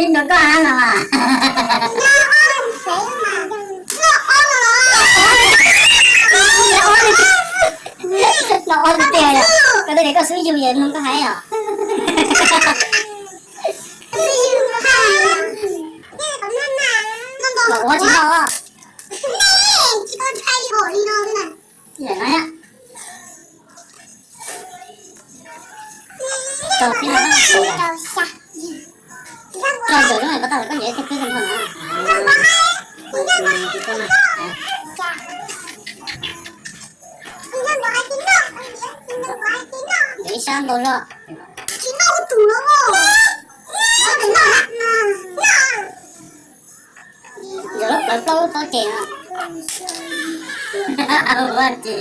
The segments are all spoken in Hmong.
Nrog koj hab no mas. No ob tiag, koj twb tias koj xub yug yog nug koj hais os. Ua tsis noj. Tau tib no. Koj zaum zoo ko tau lawm koj nyiam thiaj khwb zoo no na. Ib sab ntau zog. Yog lub plawv plaub lub taub ces no. Ua ces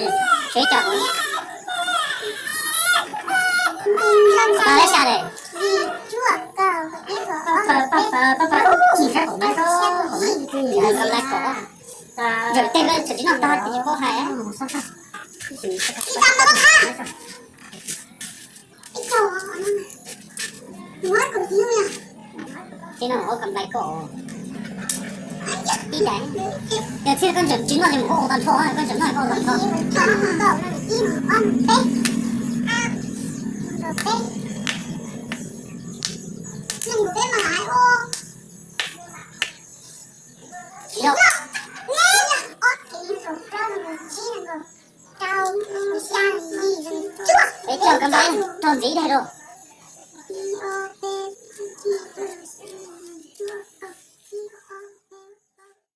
seb cov, tau lab xya lawm. Zaum tej tsis noj tag ces tsis paub hais. Tib no ua kam nplais koj. Tib daim. Yog txhij koj ntseem tsis noj ces mus koj ua tag nrho, koj ntseem noj koj ua tag nrho. Peb coj kab npab rau ntxiv daig rau.